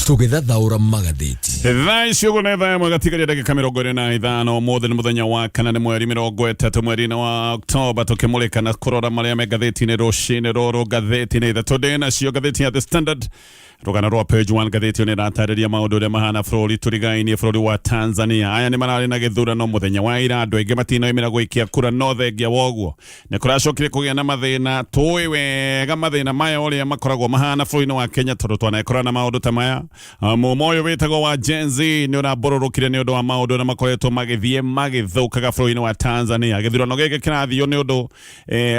Tũgĩthathaũra magathĩti. Thaa ici ũguo nĩ thaa 1 gatigaria ndagĩka 25. Ũmũthĩ nĩ mũthenya wa kana, nĩ mweri 30 mweri-inĩ wa Oktoba, tũkĩmũrĩka na kũrora marĩa me ngathĩti-inĩ rũcinĩ rũrũ. Ngathĩti-inĩ ithatũ ndĩ nacio, ngathĩti ya The Standard, rũgano rwa page 1, ngathĩti ĩyo nĩ ĩratarĩria maũndũ ũrĩa mahana bũrũri tũrigainie, bũrũri wa Tanzania. Aya nĩ mararĩ na gĩthurano mũthenya wa ira, andũ aingĩ matinoimĩra gũikia kura, no thengia wa ũguo nĩ kũracokire kũgĩa na mathĩna. Tũĩ wega mathĩna maya ũrĩa makoragwo mahana bũrũri-inĩ wa Kenya, tondũ twanekora na maũndũ ta maya. Mumo ũyũ wĩtagwo wa Gen Z nĩ ũrambũrũrũkire nĩ ũndũ wa maũndũ ũrĩa makoretwo magĩthiĩ magĩthũkaga bũrũri-inĩ wa Tanzania. Gĩthurano gĩkĩ kĩrathio nĩ ũndũ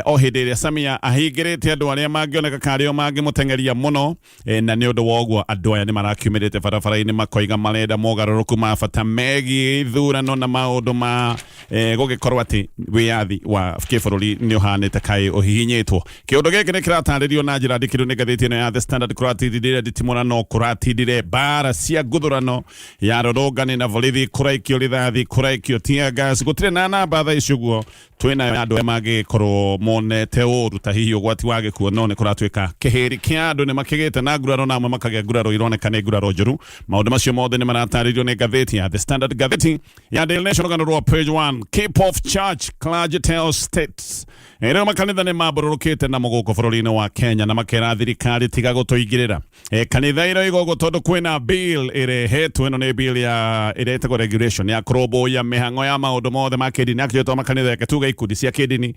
o hĩndĩ ĩrĩa Samia ahingĩrĩte andũ arĩa mangĩoneka karĩo mangĩmũteng'eria mũno. Na nĩ ũndũ wa ũguo andũ aya nĩ marakiumĩrĩte barabara-inĩ makoiga marenda mogarũrũku ma bata megiĩ ithurano na maũndũ ma gũgĩkorwo atĩ wĩyathi wa kĩbũrũri nĩ ũhanĩte kaĩ ũhihinyĩtwo. Kĩũndũ gĩkĩ nĩ kĩratarĩrio na njĩra ndikĩru nĩ ngathĩti ĩno ya The Standard. Kũratindire nditimũrano, kũratindire mbara cia nguthũrano ya rũrũngani na borithi, kũraikio rithathi, kũraikio tear gas, gũtirĩ na namba thaa ici ũguo twĩnayo ya andũ arĩa mangĩkorwo monete ũru ta hihi ũgwati wa gĩkuũ, no nĩ kũratuĩka kĩhĩri kĩa andũ nĩ makĩgĩte na nguraro na amwe makagĩa nguraro ironeka nĩ nguraro njũru. Maũndũ macio mothe nĩ maratarĩrio nĩ ngathĩti ya The Standard. Ngathĩti ya Daily Nation, rũgano rwa page 1, keep off church clergy tells states. Rĩu makanitha nĩ mambũrũrũkĩte na mũgũkũ bũrũri-inĩ wa Kenya na makera thirikari tiga gũtũingĩrĩra. Kanitha iroiga ũguo tondũ kwĩna bill ĩrehetwo. Ĩno nĩ bill ya ĩrĩa ĩtagwo regulation ya kũrũmbũiya mĩhang'o ya maũndũ mothe ma kĩndini, akĩtwo makanitha, reke tuge ikundi cia kĩndini,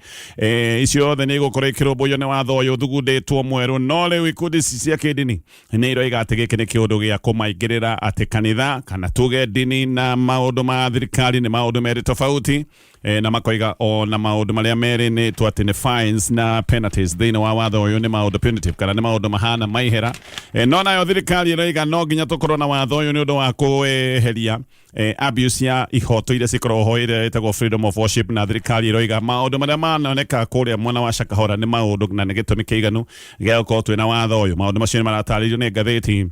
icio othe nĩ igũkorwo ikĩrũmbũiyo nĩ watho ũyũ ũthugundĩtwo mwerũ. No rĩu ikundi ici cia kĩndini nĩ iroiga atĩ gĩkĩ nĩ kĩũndũ gĩa kũmaingĩrĩra, atĩ kanitha kana tuge ndini na maũndũ ma thirikari nĩ maũndũ merĩ tofauti. Na makoiga o na maũndũ marĩa merĩnĩtwo atĩ nĩ fines na penalties thĩinĩ wa watho ũyũ nĩ maũndũ punitive kana nĩ maũndũ mahana maihera. No nayo thirikari ĩroiga no nginya tũkorwo na watho ũyũ nĩ ũndũ wa kweheria abuse ya ihoto iria cikoragwo ho ĩrĩa ĩtagwo freedom of worship. Na thirikari ĩroiga maũndũ marĩa manoneka kũrĩa mwena wa Shakahola nĩ maũndũ na nĩ gĩtũmi kĩiganu gĩa gũkorwo twĩna watho ũyũ. Maũndũ macio nĩ maratarĩrio nĩ ngathĩti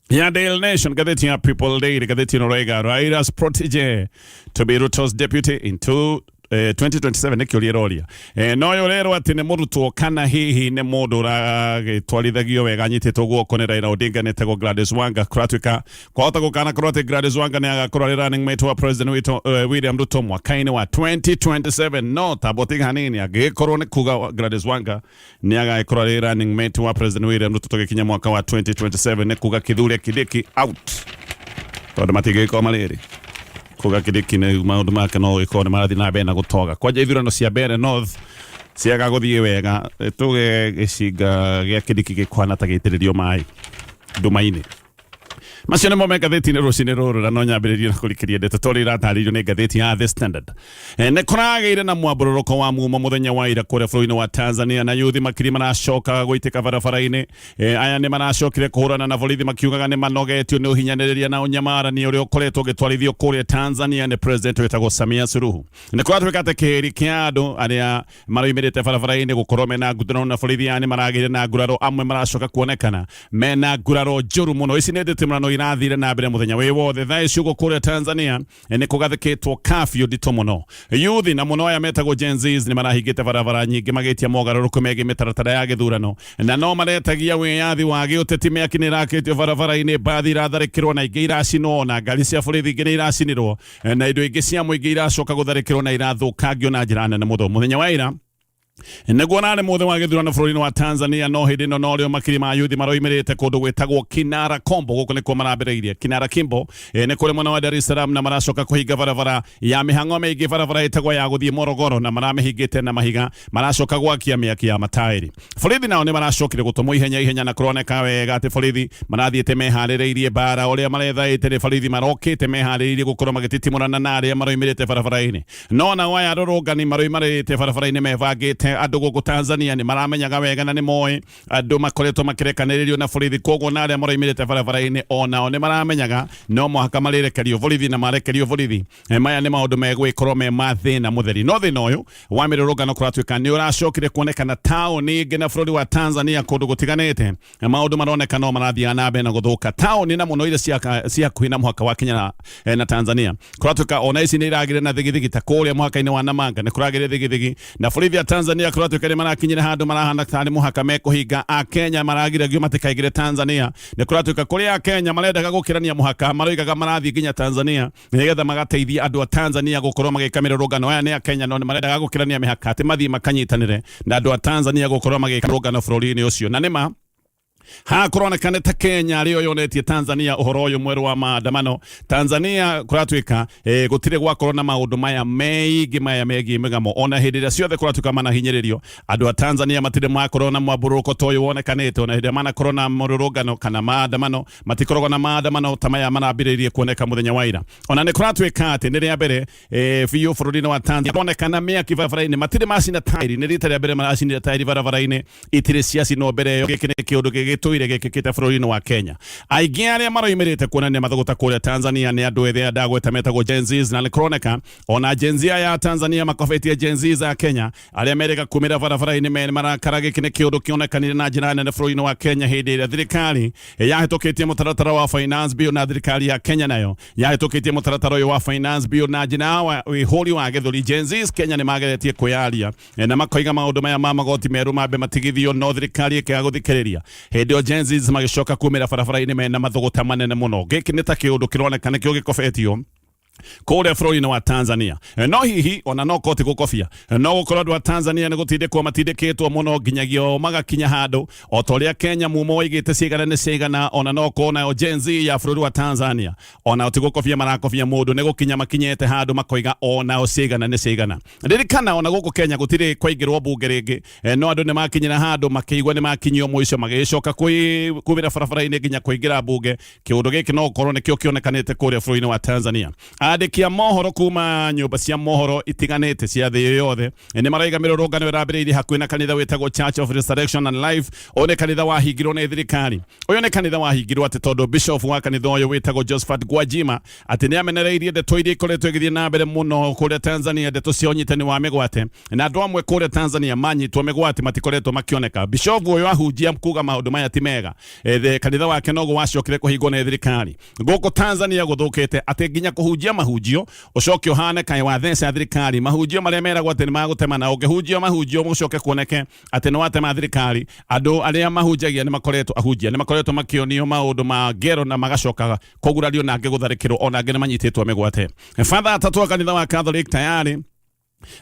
ya Daily Nation. Ngathĩti ya People Daily, ngathĩti ĩno roiga Raila's protege to be Ruto's deputy in 2027, nĩ kĩũria ĩroria. No ũyũ ũrerwo atĩ nĩ mũrutwo kana hihi nĩ mũndũ ũragĩtwarithagio wega anyitĩtwo guoko nĩ Raila Odinga nĩ etagwo Gladys Wanga. Kũratuĩka kwahota gũkanakorwo atĩ Gladys Wanga nĩ agakorwo arĩ running mate wa President witũ William Ruto mwaka-inĩ wa 2027. No tamba ũtige hanini, angĩgĩkorwo nĩ kuga Gladys Wanga nĩ agagĩkorwo arĩ running mate wa President William Ruto tũgĩkinya mwaka wa 2027, nĩ kuga Kithure Kindiki out, tondũ matingĩgĩkorwo marĩ erĩ. Kuga Kindiki nĩ maũndũ make no gĩkorwo nĩ marathiĩ na mbere na gũtoga kwanja ithurano cia Mbeere North ciaga gũthiĩ wega, tuge gĩcinga gĩa Kindiki gĩkũhana ta gĩitĩrĩrio maĩ nduma-inĩ. Macio nĩmo me ngathĩti-inĩ rũcinĩ rũrũ, na no nyambĩrĩrie na kũrikĩria ndeto tondũ iratarĩirio nĩ ngathĩti ya The Standard. Nĩ kũragĩire na mwambũrũrũko wa mumo mũthenya wa ira kũrĩa bũrũri-inĩ wa Tanzania, na yuthi makiri maracoka gũitĩka barabara-inĩ. Aya nĩ maracokire kũhũrana na borithi makiugaga nĩ manogetio nĩ ũhinyanĩrĩria na ũnyamarania ũrĩa ũkoretwo ũgĩtwarithio kũrĩa Tanzania nĩ president wĩtagwo Samia Suluhu. Nĩ kũratuĩka atĩ kĩhĩri kĩa andũ arĩa maroimĩrĩte barabara-inĩ gũkorwo mena ngutano na borithi aya nĩ maragĩire na nguraro, amwe maracoka kuonekana mena nguraro njũru mũno. Ici nĩ nditimũrano irathire na mbere mũthenya wĩ wothe. Thaa ici ũguo kũrĩa Tanzania nĩ kũgathĩkĩtwo kafyu nditũ mũno. Yuthi na mũno aya metagwo Gen Zs nĩ marahingĩte barabara nyingĩ magĩtia mogarũrũku megiĩ mĩtaratara ya gĩthurano, na no maretagia wĩyathi wa gĩũteti. Mĩaki nĩ ĩrakĩtio barabara-inĩ, mbathi iratharĩkĩrwo na ingĩ iracinwo, na ngari cia borithi ingĩ nĩ iracinirwo, na indo ingĩ cia mũingĩ iracoka gũtharĩkĩrwo na irathũkangio na njĩra nene mũno. Mũthenya wa ira nĩguo narĩ mũthĩ wa gĩthurano bũrũri-inĩ wa Tanzania, no hĩndĩ ĩno norĩo makiri ma yuthi maroimĩrĩte kũndũ gwĩtagwo Kinara Kombo. Gũkũ nĩkuo marambĩrĩirie Kinara Kimbo, nĩ kũrĩ mwena wa Dar es Salaam, na maracoka kũhinga barabara ya mĩhang'o mĩingĩ, barabara ĩtagwo ya gũthiĩ Morogoro, na maramĩhingĩte na mahiga, maracoka gwakia mĩaki ya mataĩri. Borithi nao nĩ maracokire gũtũmwo ihenya ihenya, na kũroneka wega atĩ borithi marathiĩte meharĩrĩirie mbara. Ũrĩa marethaĩte nĩ borithi marokĩte meharĩrĩirie gũkorwo magĩtitimũrana na arĩa maroimĩrĩte barabara-inĩ. No nao aya arũrũngani maroimarĩte barabara-inĩ mebangĩte. Andũ gũkũ Tanzania nĩ maramenyaga wega na nĩ moĩ andũ makoretwo makĩrekanĩrĩrio na borithi, koguo na arĩa maroimĩrĩte barabara-inĩ o nao nĩ maramenyaga no mũhaka marĩrekerio borithi, na marekerio borithi, maya nĩ maũndũ megwĩkorwo me ma thĩna mũtheri. No thĩna ũyũ wa mĩrũrũngano kũratuĩka nĩ ũracokire kuonekana taũni ingĩ na bũrũri wa Tanzania kũndũ gũtiganĩte. Maũndũ maroneka no marathiaga na mbere na gũthũka taũni na mũno iria cia hakuhĩ na mũhaka wa Kenya na Tanzania. Kũratuĩka ona ici nĩ iragĩre na thigithigi, ta kũrĩa mũhaka-inĩ wa Namanga nĩ kũragĩre thigithigi na borithi ya Tanzania. Tanzania kũratuĩka nĩ marakinyire handũ marahana tarĩ mũhaka mekũhinga. Akenya maragiragio matikaingĩre Tanzania. Nĩ kũratuĩka kũrĩ Akenya marendaga gũkĩrania mũhaka, maroigaga marathiĩ nginya Tanzania nĩgetha magateithie andũ a Tanzania gũkorwo magĩka mĩrũrũngano. Aya nĩ Akenya no nĩ marendaga gũkĩrania mĩhaka atĩ mathiĩ makanyitanĩre na andũ a Tanzania gũkorwo magĩka mĩrũrũngano bũrũri-inĩ ũcio. Na nĩma haha kũroneka nĩ ta Kenya arĩo yonetie Tanzania ũhoro ũyũ mwerũ wa maandamano. Tanzania kũratuĩka gũtirĩ gwakorwo na maũndũ maya meingĩ maya megiĩ mĩgamo, ona hĩndĩ ĩrĩa ciothe kũratuĩka manahinyĩrĩrio andũ a Tanzania matirĩ makorwo na mwambũrũko ta ũyũ wonekanĩte. Ona hĩndĩ ĩrĩa manakorwo na mũrũrũngano kana maandamano, matikoragwo na maandamano ta maya marambĩrĩirie kuoneka mũthenya wa ira. Ona nĩ kũratuĩka atĩ nĩ rĩa mbere biũ bũrũri-inĩ wa Tanzania onekana mĩaki barabara-inĩ, matirĩ macina tairi, nĩ rita rĩa mbere maracinire tairi barabara-inĩ, itirĩ ciacinwo mbere ĩyo. Gĩkĩ nĩ kĩũndũ gĩgĩtũire gĩkĩkĩte bũrũri-inĩ wa Kenya. Aingĩ arĩa maroimĩrĩte kuonania mathũgũta kũrĩa Tanzania nĩ andũ ethĩ aya ndagweta metagwo Gen Zs, na nĩ kũroneka ona Gen Z aya a Tanzania makobetie Gen Z a Kenya arĩa merĩga kumĩra barabara-inĩ me marakara. Gĩkĩ nĩ kĩũndũ kĩonekanire na njĩra nene bũrũri-inĩ wa Kenya hĩndĩ ĩrĩa thirikari yahĩtũkĩtie mũtaratara wa finance bill, na thirikari ya Kenya nayo yahĩtũkĩtie mũtaratara ũyũ wa finance bill na njĩra ya wĩhũri wa gĩthũri. Gen Zs Kenya nĩ mageretie kwĩyaria na makoiga maũndũ maya ma magoti merũ mambe matigithio, no thirikari ĩkĩaga gũthikĩrĩria. Hĩndĩ ĩyo Gen Zs magĩcoka kumĩra barabara-inĩ mena mathũgũta manene mũno. Gĩkĩ nĩ ta kĩũndũ kĩroneka nĩkĩo gĩkobetio kũrĩa bũrũri-inĩ wa Tanzania. No hihi ona no koti gũkobia, no gũkorwo andũ a Tanzania nĩ gũtindĩkwo matindĩkĩtwo mũno nginyagia o magakinya handũ o ta ũrĩa Kenya mumo waigĩte ciigana nĩ ciigana. Ona no korwo nayo Gen Z ya bũrũri wa Tanzania onao ti gũkobia marakobia mũndũ, nĩ gũkinya makinyĩte handũ makoiga onao ciigana nĩ ciigana. Ririkana ona gũkũ Kenya gũtirĩ kwaingĩrwo mbunge rĩngĩ, no andũ nĩ makinyĩra handũ makĩigua nĩ makinyio mũico, magĩcoka kumĩra barabara-inĩ nginya kũingĩra mbunge. Kĩũndũ gĩkĩ no gũkorwo nĩkĩo kĩonekanĩte kũrĩa bũrũri-inĩ wa Tanzania. Andĩki a mohoro kuma nyũmba cia mohoro itiganĩte cia thĩ yothe nĩ maraiga mĩrũrũngano ĩrambĩrĩirie hakuhĩ na kanitha wĩtagwo Church of Resurrection and Life. Ũyũ nĩ kanitha wahingirwo nĩ thirikari. Ũyũ nĩ kanitha wahingirwo atĩ tondũ bishop wa kanitha ũyũ wĩtagwo Josephat Gwajima atĩ nĩ amenereirie ndeto iria ikoretwo igĩthiĩ na mbere mũno kũrĩa Tanzania, ndeto cia ũnyitani wa mĩgwate, na andũ amwe kũrĩa Tanzania manyitwo mĩgwate matikoretwo makĩoneka. Bishop ũyũ ahunjia kuga maũndũ maya ti mega, kanitha wake noguo wacokire kũhingwo nĩ thirikari. Gũkũ Tanzania gũthũkĩte atĩ nginya kũhunjia mahunjio ũcoke ũhane kaĩ watheca thirikari. Mahunjio marĩa meragwo atĩ nĩ magũtema, na ũngĩhunjia mahunjio ũcoke kuoneke atĩ nĩ watema thirikari, andũ arĩa mahunjagia nĩ makoretwo, ahunjia nĩ makoretwo makĩonio maũndũ ma ngero na magacoka kũgurario na angĩ gũtharĩkĩrwo, ona angĩ nĩ manyitĩtwo mĩgwate. Father atatũ a kanitha wa Catholic tayari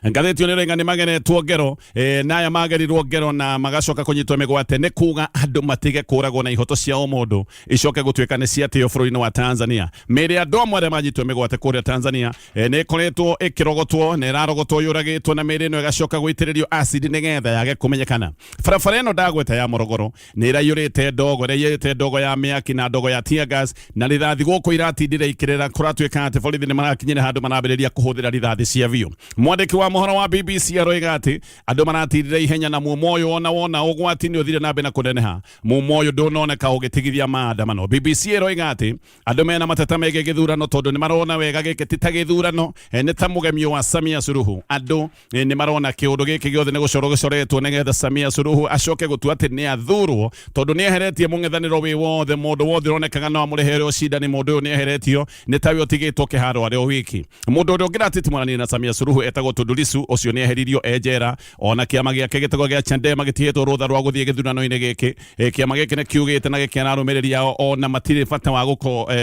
ngathĩti ĩyo nĩraiga nĩ mageretwo ngero, na aya magerirwo ngero na magacoka kũnyitwo mĩgwate nĩ kuga andũ matige kũragwo na ihoto cia ũmũndũ icoke gũtuĩka nĩ ciatĩo bũrũri-inĩ wa Tanzania. Mĩĩrĩ ya andũ amwe arĩa manyitwo mĩgwate kũrĩa Tanzania nĩ ĩkoretwo ĩkĩrogotwo na ĩrarogotwo yũragĩtwo, na mĩĩrĩ ĩno ĩgacoka gũitĩrĩrio acid nĩgetha yage kũmenyekana. Barabara ĩno ndagweta ya Morogoro nĩ ĩraiyũrĩte ndogo, ĩraiyũrĩte ndogo ya mĩaki na ndogo ya tear gas na rithathi gũkũ iratindire ikĩrĩra. Kũratuĩka atĩ borithi nĩ marakinyĩra handũ marambĩrĩria kũhũthĩra rithathi cia biũ. Mwandĩki wa mohoro wa BBC aroiga atĩ andũ maratindire ihenya na mumo ũyũ ona wona ũgwati nĩ ũthire na mbere na kũneneha. Mumo ũyũ ndũnoneka ũgĩtigithia maandamano. BBC ĩroiga atĩ andũ mena mateta megiĩ gĩthurano tondũ nĩ marona wega gĩkĩ ti ta gĩthurano, nĩ ta mũgemio wa Samia Suluhu. Andũ nĩ marona kĩũndũ gĩkĩ gĩothe nĩ gũcorwo gĩcoretwo nĩgetha Samia Suluhu acoke gũtua atĩ nĩ athurwo, tondũ nĩ eheretie mũng'ethanĩro wĩ wothe. Mũndũ wothe ũronekaga no amũrehere ũcindani, mũndũ ũyũ nĩ eheretio, nĩ tawe ũtigĩtwo kĩharo arĩ o wiki. Mũndũ ũrĩa ũngĩratitimũranire na Samia Suluhu etagwo Tundu Lissu, ũcio nĩ eheririo e njera. Ona kĩama gĩake gĩtagwo gĩa Chadema gĩtihetwo rũtha rwa gũthiĩ gĩthurano-inĩ gĩkĩ. Kĩama gĩkĩ nĩ kiugĩte na gĩkera arũmĩrĩri ao ona matirĩ bata wa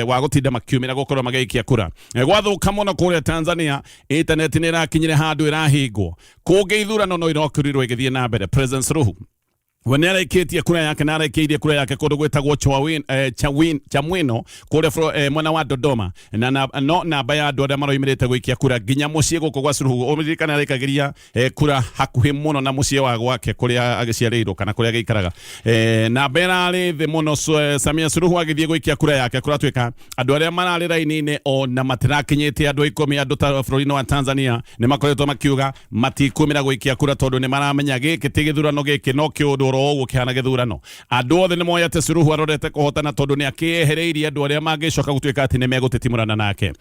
wa gũtinda makiumĩra gũkorwo magĩikia kura. Gwathuka mũno kũrĩa Tanzania, internet nĩ ĩrakinyire handũ ĩrahingwo. Kũngĩ ithurano no irokorirwo igĩthiĩ na mbere. President Suluhu we nĩ arĩkĩtie kura yake na arĩkĩirie kura yake kũndũ gwĩtagwo Chamwino kũrĩa mwena wa Dodoma, na no namba ya andũ arĩa maroimĩrĩte gũikia kura nginya mũciĩ gũkũ gwa Suluhu, ũririkane arĩkagĩria kura hakuhĩ mũno na mũciĩ wa gwake kũrĩa agĩciarĩirwo kana kũrĩa agĩikaraga, namba ĩrarĩ thĩ mũno. Samia Suluhu agĩthiĩ gũikia kura yake, kũratuĩka andũ arĩa mararĩ raini-inĩ ona matirakinyĩte andũ 10. Andũ ta bũrũri-inĩ wa Tanzania nĩ makoretwo makiuga matikumĩra gũikia kura tondũ nĩ maramenya gĩkĩ ti gĩthurano, gĩkĩ no kĩũndũ. oro ũguo kĩhana gĩthurano. Andũ othe nĩ moĩ atĩ Suluhu arorete kũhotana tondũ nĩ akĩehereirie andũ arĩa mangĩcoka gũtuĩka atĩ nĩ megũtitimũrana nake.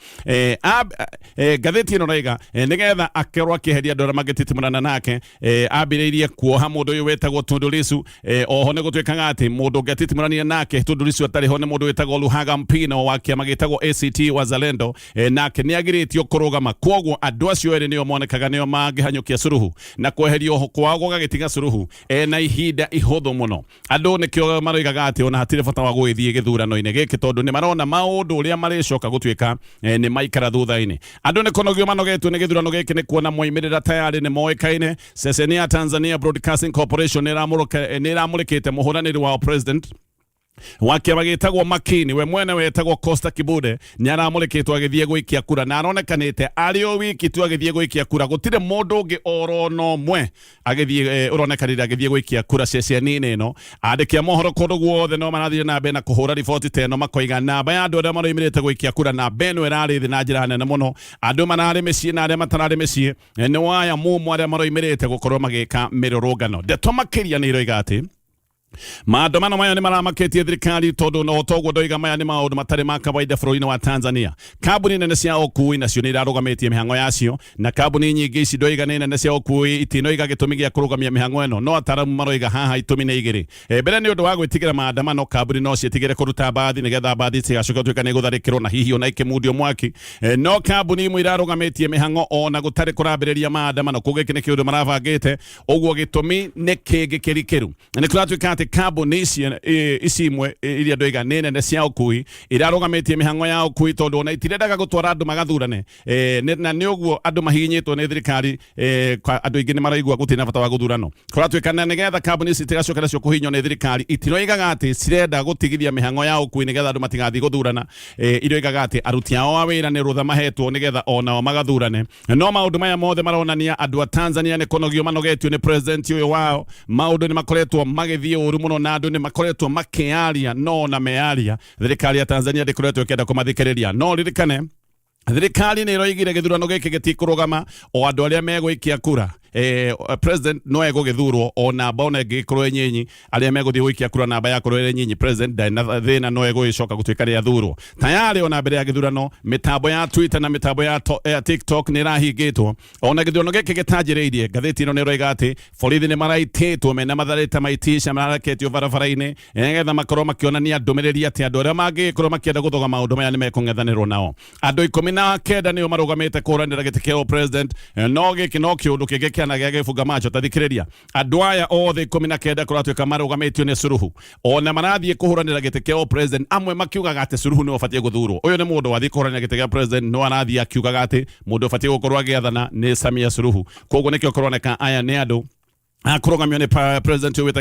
Ngathĩti ĩno raiga nĩgetha akorwo akĩeheria andũ arĩa mangĩtitimũrana nake, ambĩrĩirie kuoha mũndũ ũyũ wĩtagwo Tundu Lissu. Oho nĩ gũtuĩkaga atĩ mũndũ ũngĩ atitimũranire nake Tundu Lissu atarĩ ho nĩ mũndũ wĩtagwo Luhaga Mpino wa kĩama gĩtagwo ACT Wazalendo, nake nĩ agirĩtio kũrũgama. Kwoguo andũ acio erĩ nĩo monekaga nĩo mangĩhanyũkia Suluhu, na kweherio kwao gũgagĩtiga Suluhu ena ihinda ihũthũ mũno. Andũ nĩkĩo maroigaga atĩ ona hatirĩ bata wa gũgĩthiĩ gĩthurano-inĩ gĩkĩ tondũ nĩ marona maũndũ ũrĩa marĩcoka gũtuĩka nĩ maikara thutha-inĩ. Andũ nĩ kũnogio manogetio nĩ gĩthurano gĩkĩ nĩ kuona moimĩrĩra tayarĩ nĩ moĩkaine. Ceceni ya Tanzania Broadcasting Corporation nĩ ĩramũrĩkĩte mũhũranĩri wao president wa kĩama gĩtagwo Makini, we mwene wetagwo Costa Kibude, nĩ aramũrĩkĩtwo agĩthiĩ gũikia kura na aronekanĩte arĩ o wiki tu agĩthiĩ gũikia kura. Gũtirĩ mũndũ ũngĩ oro na ũmwe agĩthiĩ ũronekanire agĩthiĩ gũikia kura ceceni-inĩ ĩno. Andĩki a mohoro kũndũ guothe no marathire na mbere na kũhũra riboti ta ĩno, makoiga namba ya andũ arĩa maroimĩrĩte gũikia kura namba ĩno ĩrarĩ thĩ na njĩra nene mũno. Andũ mararĩ mĩciĩ na arĩa matararĩ mĩciĩ nĩ waya mumo arĩa maroimĩrĩte gũkorwo magĩka mĩrũrũngano. Ndeto makĩria nĩ iroiga atĩ maandamano maya nĩ maramakĩtie thirikari tondũ no toguo ndoiga maya nĩ maũndũ matarĩ ma kawaida bũrũri-inĩ wa Tanzania. Kambuni nene cia ũkui nacio nĩ irarũgamĩtie mĩhang'o yacio, na kambuni nyingĩ ici ndoiga nĩ nene cia ũkui itinoiga gĩtũmi gĩa kũrũgamia mĩhang'o ĩno, no ataramu maroiga haha itũmi nĩ igĩrĩ. Mbere nĩ ũndũ wa gwĩtigĩra maandamano, kambuni no ciĩtigĩre kũruta mbathi nĩgetha mbathi itigacoke gũtuĩka nĩ igũtharĩkĩrwo na hihi ona ikĩmundio mwaki. No kambuni imwe irarũgamĩtie mĩhang'o ona gũtarĩ kũrambĩrĩria maandamano, koguo gĩkĩ nĩ kĩũndũ marabangĩte. Ũguo gĩtũmi nĩ kĩngĩ kĩrikĩru. Na nĩ kũratuĩka atĩ kambuni ici imwe iria ndoiga nĩ nene cia ũkui irarũgamĩtie mĩhang'o ya ũkui tondũ ona itirendaga gũtwara andũ magathurane. Na nĩ ũguo andũ mahihinyĩtwo nĩ thirikari, andũ aingĩ nĩ maraigua gũtirĩ na bata wa gũthurano. Kũratuĩka na nĩgetha kambuni ici itigacoke nacio kũhihinywo nĩ thirikari, itiroigaga atĩ cirenda gũtigithia mĩhang'o ya ũkui nĩgetha andũ matigathiĩ gũthurana. Iroigaga atĩ aruti ao a wĩra nĩ rũtha mahetwo nĩgetha onao magathurane. No maũndũ maya mothe maronania andũ a Tanzania nĩ kũnogio manogetio nĩ president ũyũ wao. Maũndũ nĩ makoretwo magĩthiĩ ũru mũno na andũ nĩ makoretwo makĩaria, no ona mearia thirikari ya Tanzania ndĩkoretwo ĩkĩenda kũmathikĩrĩria. No ririkane thirikari nĩ ĩroigire gĩthurano gĩkĩ gĩtikũrũgama o andũ arĩa megũikia kura. President no egũgĩthurwo o namba ona ĩngĩgĩkorwo ĩ nyinyi, arĩa megũthiĩ gũikia kura namba yakorwo ĩrĩ nyinyi, president ndarĩ na thĩna, no egũgĩcoka gũtuĩka nĩ athurwo. Tayarĩ ona mbere ya gĩthurano mĩtambo ya Twitter na mĩtambo ya TikTok nĩ ĩrahingĩtwo. Ona gĩthurano gĩkĩ gĩtanjĩrĩirie, ngathĩti ĩno nĩ ĩroiga atĩ borithi nĩ maraitĩtwo mena matharĩta maitisha marareketio barabara-inĩ nĩgetha makorwo makĩonania ndũmĩrĩri atĩ andũ arĩa mangĩgĩkorwo makĩenda gũthoga maũndũ maya nĩ mekũng'ethanĩrwo nao. Andũ 19 nĩo marũgamĩte kũhũranĩra gĩtĩ kĩa president, no gĩkĩ no kĩũndũ kĩngĩ kĩana gĩa gĩbunga macho. Ta thikĩrĩria, andũ aya othe 19 kũratuĩka marũgamĩtio nĩ Suluhu, ona marathiĩ kũhũranĩra gĩtĩ kĩa president, amwe makiugaga atĩ Suluhu nĩwe ũbatiĩ gũthurwo. Ũyũ nĩ mũndũ wathiĩ kũhũranĩra gĩtĩ kĩa president, no arathiĩ akiugaga atĩ mũndũ ũbatiĩ gũkorwo agĩathana nĩ Samia Suluhu. Koguo nĩkĩo kũroneka aya nĩ andũ kũrũgamio nĩ president ũyũ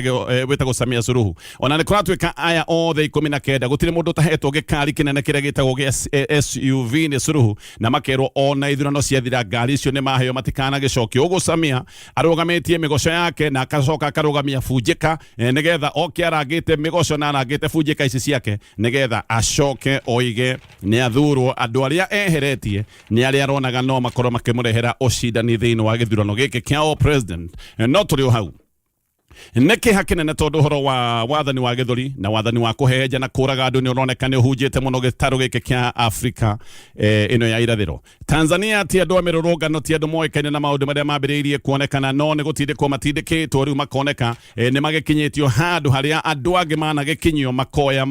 wĩtagwo Samia Suluhu. Ona nĩ kũratuĩka aya othe 19 gũtirĩ mũndũ ũtahetwo gĩkari kĩnene kĩrĩa gĩtagwo gĩa SUV nĩ Suluhu, na makerwo ona ithurano ciathira ngari icio nĩ maheo matikanagĩcokio. Ũguo Samia arũgamĩtie mĩgoco yake na akacoka akarũgamia bunjĩka, nĩgetha oke arangĩte mĩgoco na arangĩte bunjĩka ici ciake nĩgetha acoke oige nĩ athurwo. Andũ arĩa eheretie nĩ arĩa aronaga no makorwo makĩmũrehera ũcindani thĩinĩ wa gĩthurano gĩkĩ kĩa o president. No tũrĩ o hau nĩ kĩeha kĩnene tondũ ũhoro wa wathani wa gĩthũri na wathani wa kũhehenja na kũraga andũ nĩ ũroneka nĩ ũhunjĩte mũno gĩtarũ gĩkĩ kĩa Afrika ĩno ya irathĩro. Tanzania ti andũ a mĩrũrũngano, ti andũ moĩkaine na maũndũ marĩa mambĩrĩirie kuonekana, no nĩ gũtindĩkwo matindĩkĩtwo rĩu makoneka nĩ magĩkinyĩtio handũ harĩa andũ angĩ managĩkinyio makoya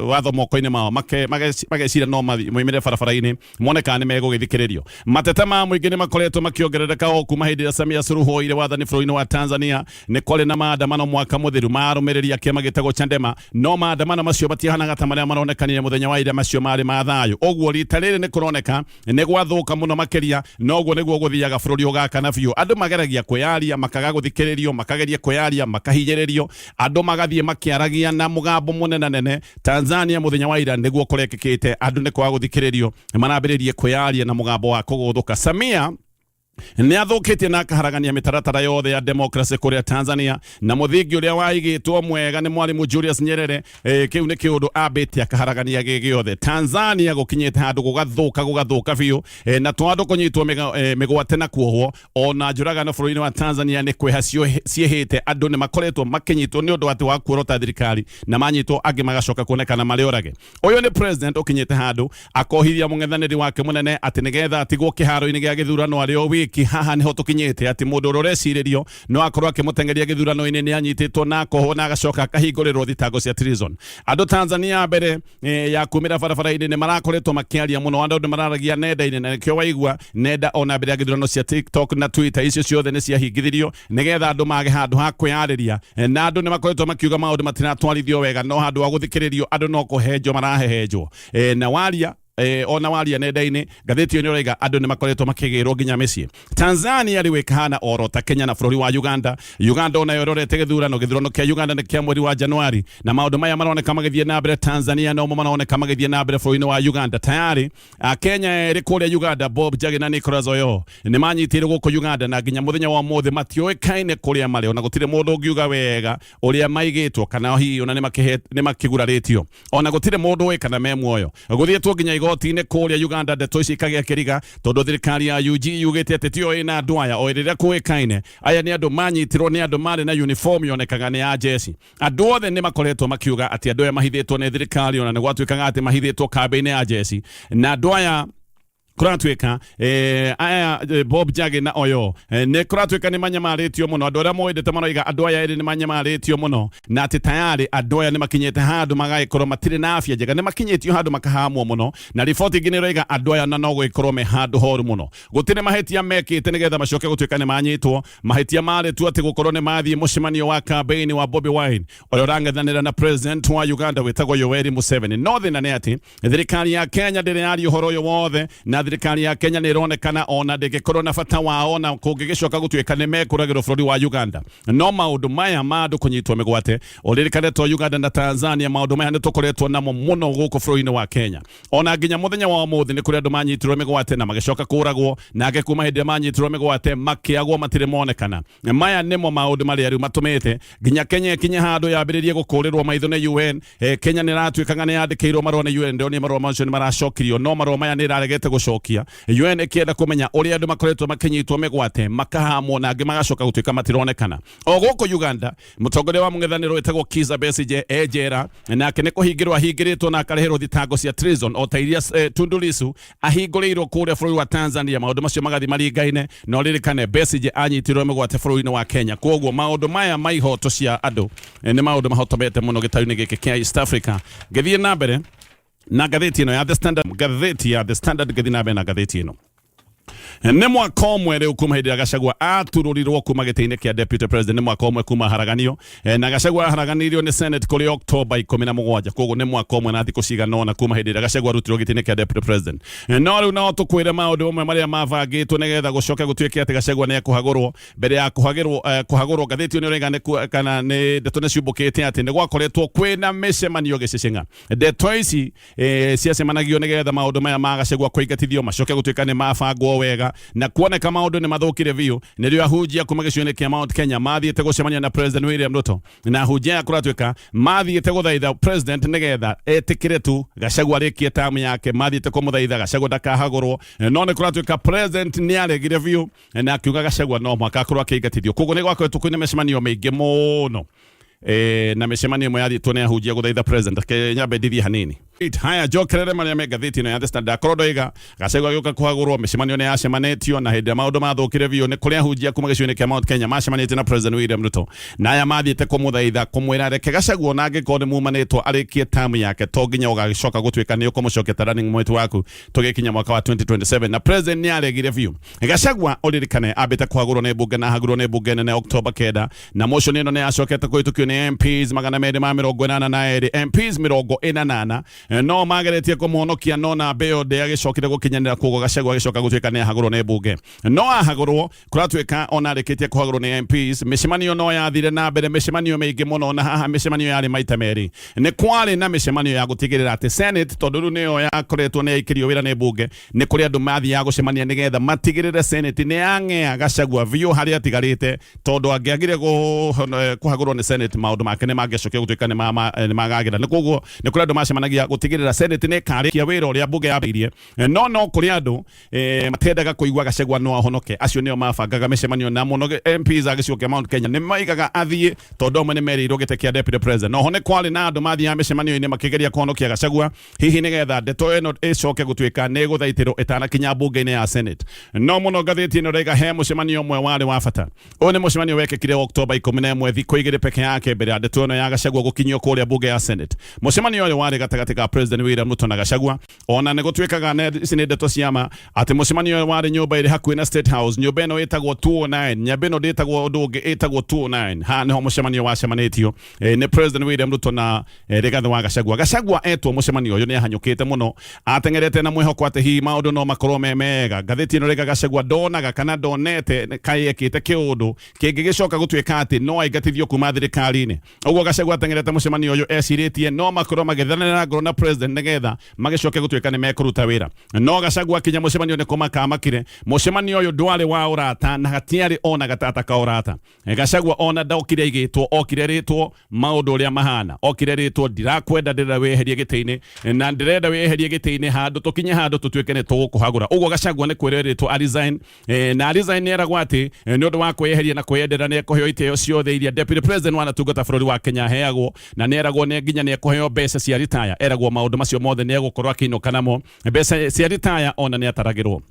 watho moko-inĩ mao, mageciria no moimĩre barabara-inĩ mone kana nĩ megũgĩthikĩrĩrio. Mateta ma mũingĩ nĩ makoretwo makĩongerereka o kuma hĩndĩ ĩrĩa Samia Suluhu oire wathani bũrũri-inĩ wa Tanzania. Nĩ kwarĩ na maandamano mwaka mũthiru marũmĩrĩri a kĩama gĩtagwo Chadema, no maandamano macio matiahanaga ta marĩa maronekanire mũthenya wa ira, macio marĩ ma thayũ. Ũguo rita rĩrĩ nĩ kũroneka nĩ gwathũka mũno makĩria, na ũguo nĩguo gũthiaga bũrũri ũgakana biũ. Andũ mageragia kwĩyaria makaga gũthikĩrĩrio, makageria kwĩyaria makahinyĩrĩrio, andũ magathiĩ makĩaragia na mũgambo mũnenanene. Tanzania mũthenya wa ira nĩguo kũrekĩkĩte, andũ nĩ kwaga gũthikĩrĩrio marambĩrĩrie kwĩyaria na mũgambo wa kũgũthũka. Samia Nĩ athũkĩtie na akaharagania mĩtaratara yothe ya democracy kũrĩa Tanzania, na mũthingi ũrĩa waigĩtwo mwega nĩ Mwalimu Julius Nyerere. Kĩu nĩ kĩũndũ ambĩte akaharagania gĩ gĩothe. Tanzania gũkinyĩte handũ gũgathũka, gũgathũka biũ, na to andũ kũnyitwo mĩgwate na kuohwo, ona njũragano bũrũri-inĩ wa Tanzania nĩ kwĩha ciĩhĩte. Andũ nĩ makoretwo makĩnyitwo nĩ ũndũ atĩ wa kuorota thirikari, na manyitwo angĩ magacoka kuonekana marĩ orage. Ũyũ nĩ president ũkinyĩte handũ akohithia mũng'ethanĩri wake mũnene atĩ nĩgetha atigwo kĩharo-inĩ gĩa gĩthurano arĩ o wiki. Haha nĩho tũkinyĩte atĩ mũndũ ũrĩa ũrecirĩrio no akorwo akĩmũteng'eria gĩthurano-inĩ nĩ anyitĩtwo na akohwo na agacoka akahingũrĩrwo thitango cia treason. Andũ Tanzania mbere ya kumĩra barabara-inĩ nĩ marakoretwo makĩaria mũno, andũ nĩ mararagia nenda-inĩ, na nĩkĩo waigua nenda ona mbere ya gĩthurano cia TikTok na Twitter icio ciothe nĩ ciahingithirio nĩgetha andũ mage handũ ha kwĩyarĩria. Na andũ nĩ makoretwo makiuga maũndũ matiratwarithio wega, no handũ ha gũthikĩrĩrio andũ no kũhenjwo marahehenjwo. Na waria, ona waria nenda-inĩ, ngathĩti ĩyo nĩ ũraiga andũ nĩ makoretwo makĩgĩrwo nginya mĩciĩ. Tanzania rĩu ĩkahana oro ta Kenya na bũrũri wa Uganda. Uganda onayo ĩrorete gĩthurano. Gĩthurano kĩa Uganda nĩ kĩa mweri wa Januari, na maũndũ maya maroneka magĩthiĩ na mbere Tanzania nomo maroneka magĩthiĩ na mbere bũrũri-inĩ wa Uganda. Tayari Akenya erĩ kũrĩa Uganda, Bob Njagi na Nicholas Oyoo, nĩ manyitĩirwo gũkũ Uganda, na nginya mũthenya wa ũmũthĩ matiũĩkaine kũrĩa marĩ, ona gũtirĩ mũndũ ũngiuga wega ũrĩa maigĩtwo kana hihi ona nĩ makĩgurarĩtio, ona gũtirĩ mũndũ ũĩ kana me muoyo. Gũthiĩtwo nginya igoti-inĩ kũrĩa Uganda, ndeto ici ikagĩa kĩriga tondũ thirikari ya UG yugĩte atĩ tiyo ĩna andũ aya, o rĩrĩa kũĩkaine aya nĩ andũ manyitirwo nĩ andũ marĩ na uniform yonekaga nĩ ya jeshi. Andũ othe nĩ makoretwo makiuga atĩ andũ aya mahithĩtwo nĩ thirikari, ona nĩ gwatuĩkaga atĩ mahithĩtwo kambĩ-inĩ ya jeshi, na andũ aya kũratuĩka aya Bob Njagi na Oyo, nĩ kũratuĩka nĩ manyamarĩtio mũno. Andũ arĩa moĩndete maroiga andũ aya erĩ nĩ manyamarĩtio mũno, na atĩ tayarĩ andũ aya nĩ makinyĩte handũ magagĩkorwo matirĩ na afya njega, nĩ makinyĩtio handũ makahamwo mũno, na riboti ingĩ nĩ ĩroiga andũ aya na no gũgĩkorwo me handũ horu mũno, gũtirĩ mahĩtia mekĩte nĩgetha macoke gũtuĩka nĩ manyitwo. Mahĩtia marĩ tu atĩ gũkorwo nĩ mathiĩ mũcemanio wa campaign wa Bobi Wine ũrĩa ũrang'ethanĩra na president wa Uganda wĩtagwo Yoweri Museveni. No thĩna nĩ atĩ thirikari ya Kenya ndĩrĩ yaria ũhoro ũyũ wothe, na thirikari ya Kenya nĩ ĩronekana ona ndĩngĩkorwo na bata wao na kũngĩgĩcoka gũtuĩka nĩ mekũragĩrwo bũrũri wa Uganda. No maũndũ maya ma andũ kũnyitwo mĩgwate, ũririkane to Uganda na Tanzania, maũndũ maya nĩ tũkoretwo namo mũno gũkũ bũrũri-inĩ wa Kenya. Ona nginya mũthenya wa ũmũthĩ nĩ kũrĩ andũ manyitirwo mĩgwate na magĩcoka kũragwo, na angĩ kuma hĩndĩ ĩrĩa manyitirwo mĩgwate makĩagwo matirĩ monekana. Maya nĩmo maũndũ marĩa rĩu matũmĩte nginya Kenya ĩkinye handũ yambĩrĩrie gũkũrĩrwo maitho nĩ UN. Kenya nĩ ĩratuĩkaga nĩ yandĩkĩirwo marũa nĩ UN, ndĩronire marũa macio nĩ maracokirio, no marũa maya nĩ ĩraregete gũcokia. UN ĩkĩenda kũmenya ũrĩa andũ makoretwo makĩnyitwo mĩgwate makahamwo na angĩ magacoka gũtuĩka matironekana. O gũkũ Uganda, mũtongoria wa mũng'ethanĩro wĩtagwo Kizza Besigye e njera, nake nĩ kũhingĩrwo ahingĩrĩtwo na akarehĩrwo thitango cia treason o ta iria Tundu Lissu ahingũrĩirwo kũrĩa bũrũri wa Tanzania. Maũndũ macio magathiĩ maringaine, na ũririkane Besigye anyitirwo mĩgwate bũrũri-inĩ wa Kenya. Kwoguo maũndũ maya ma ihoto cia andũ nĩ maũndũ mahotomete mũno gĩtarũ-inĩ gĩkĩ kĩa East Africa. Ngĩthiĩ na mbere na ngathĩti ĩno ya The Standard, ngathĩti ya The Standard, ngĩthiĩ na mbere na ngathĩti ĩno, nĩ mwaka ũmwe rĩu kuma hĩndĩ ĩrĩa Gachagua aturũrirwo kuma gĩtĩ-inĩ kĩa deputy president. Nĩ mwaka ũmwe kuma haraganio, na Gachagua aharaganirio nĩ Senate kũrĩ October 17. Koguo nĩ mwaka ũmwe na thikũ cigana ũna kuma hĩndĩ ĩrĩa Gachagua arutirwo gĩtĩ-inĩ kĩa deputy president. No rĩu no tũkwĩre maũndũ mamwe marĩa mabangĩtwo nĩgetha gũcoke gũtuĩke atĩ Gachagua nĩ ekũhagũrwo. Mbere ya kũhagũrwo, ngathĩti ĩyo nĩ ĩroiga kana nĩ ndeto nĩ ciumbũkĩte atĩ nĩ gwakoretwo kwĩna mĩcemanio gĩcĩcĩng'a. Ndeto ici ciacemanagio nĩgetha maũndũ maya ma Gachagua kũingatithio macoke gũtuĩka nĩ mabangwo wega, na kuoneka maũndũ nĩ mathũkire biũ, nĩrĩo ahunjia kuma gĩcigo-inĩ kĩa Mount Kenya mathiĩte gũcemania na President William Ruto, na ahunjia aya kũratuĩka mathiĩte gũthaitha president nĩgetha etĩkĩre tu Gachagua arĩkie tamu yake. Mathiĩte kũmũthaitha Gachagua ndakahagũrwo, no nĩ kũratuĩka president nĩ aregire biũ na akiuga Gachagua no mũhaka akorwo akĩingatithio. Koguo nĩ gwakoretwo kwĩna mĩcemanio mĩingĩ mũno, na mĩcemanio ĩmwe yathiĩtwo nĩ ahunjia gũthaitha president. Reke nyambe ndithie hanini. Haya, njokerere marĩa me ngathĩti ĩno ya The Standard. Akorwo ndoiga Gachagua agĩũka kũhagũrwo, mĩcemanio nĩ yacemanĩtio, na hĩndĩ ĩrĩa maũndũ mathũkire biũ nĩ kũrĩ ahunjia kuma gĩcigo-inĩ kĩa Mount Kenya macemanĩtie na President William Ruto, na aya mathiĩte kũmũthaitha kũmwĩra reke Gachagua ona angĩkorwo nĩ mumanĩtwo arĩkie tamu yake, to nginya ũgagĩcoka gũtuĩka nĩ ũkũmũcokia ta running mate waku tũgĩkinya mwaka wa 2027. Na president nĩ aregire biũ. Gachagua, ũririkane, ambĩte kũhagũrwo nĩ mbunge na ahagũrwo nĩ mbunge nene October 9, na motion ĩno nĩ yacokete kũhĩtũkio nĩ MPs 282, MPs 88. No mageretie kũmũhonokia no na mbeo ndĩagĩcokire gũkinyanĩra, koguo Gachagua agĩcoka gũtuĩka nĩ ahagũrwo nĩ mbunge. No ahagũrwo kũratuĩka ona arĩkĩtie kũhagũrwo nĩ MPs, mĩcemanio no yathire na mbere, mĩcemanio mĩingĩ mũno, na haha mĩcemanio yarĩ maita merĩ. Nĩ kwarĩ na mĩcemanio ya gũtigĩrĩra atĩ Senate, tondũ rĩu nĩyo yakoretwo nĩ yaikĩrio wĩra nĩ mbunge, nĩ kũrĩ andũ mathiaga gũcemania nĩgetha matigĩrĩre Senate nĩ yang'ea Gachagua biũ harĩa atigarĩte, tondũ angĩagire kũhagũrwo nĩ Senate, maũndũ make nĩ mangĩacokire gũtuĩka nĩ magagĩra. Nĩ koguo nĩ kũrĩ andũ macemanagia gũtigĩrĩra Senate nĩ ĩkarĩkia wĩra ũrĩa mbunge yambĩrĩirie. No kũrĩ andũ matendaga kũigua Gachagua no ahonoke. Acio nĩo mabangaga mĩcemanio, na mũno MPs a gĩcigo kĩa Mount Kenya nĩ maigaga athiĩ, tondũ amwe nĩ merĩirwo gĩtĩ kĩa deputy president. Oho nĩ kwarĩ na andũ mathiaga mĩcemanio-inĩ makĩgeria kũhonokia Gachagua, hihi nĩgetha ndeto ĩno ĩcoke gũtuĩka nĩ ĩgũthaitĩrwo ĩtanakinya mbunge-inĩ ya Senate. No mũno ngathĩti ĩno ĩraiga he mũcemanio ũmwe warĩ wa bata. Ũyũ nĩ mũcemanio wekĩkire Oktoba 11, thikũ 2 peke yake mbere ya ndeto ĩno ya Gachagua gũkinyio kũrĩa mbunge ya Senate. Mũcemanio ũyũ warĩ gatagatĩ ka President William Ruto na Gachagua. Ona nĩ gũtuĩkaga ici nĩ ndeto cia ma atĩ mũcemanio ũyũ warĩ nyũmba ĩrĩ hakuhĩ na State House. Nyũmba ĩno ĩtagwo 209. Nyũmba ĩno ndĩtagwo ũndũ ũngĩ, ĩtagwo 209. Haha nĩho mũcemanio wacemanĩtio nĩ President William Ruto na Rigathi wa Gachagua. Gachagua etwo mũcemanio ũyũ nĩ ahanyũkĩte mũno, ateng'erete na mwĩhoko atĩ hihi maũndũ no makorwo me mega. Ngathĩti ĩno rĩga Gachagua ndonaga kana ndonete kaĩ ekĩte kĩũndũ kĩngĩgĩcoka gũtuĩka atĩ no aingatithio kuma thirikari-inĩ. Ũguo Gachagua ateng'erete mũcemanio ũyũ ecirĩtie no makorwo magĩthanĩra ngoro na president nĩgetha magĩcoke gũtuĩka nĩ mekũruta wĩra. No Gachagua akinya mũcemanio nĩ kũmaka amakire. Mũcemanio ũyũ ndwarĩ wa ũrata na hatiarĩ ona gatata ka ũrata. Gachagua ona ndokire aigĩtwo, okire rĩtwo maũndũ ũrĩa mahana, okire rĩtwo ndirakwenda, ndĩrenda wĩyeherie gĩtĩ-inĩ, na ndĩrenda wĩyeherie gĩtĩ-inĩ handũ tũkinye handũ tũtuĩke nĩ tũgũkũhagũra. Ũguo Gachagua nĩ kwĩrwo erĩtwo a resign, na resign nĩ eragwo atĩ nĩ ũndũ wa kwĩyeheria na kwĩyendera nĩ ekũheo itĩo ciothe iria deputy president wanatungata bũrũri wa Kenya aheagwo, na nĩ eragwo nĩ nginya nĩ ekũheo mbeca cia retire. Eragwo maũndũ macio mothe nĩ egũkorwo akĩinũka namo, mbeca cia retire ona nĩ ataragĩrwo.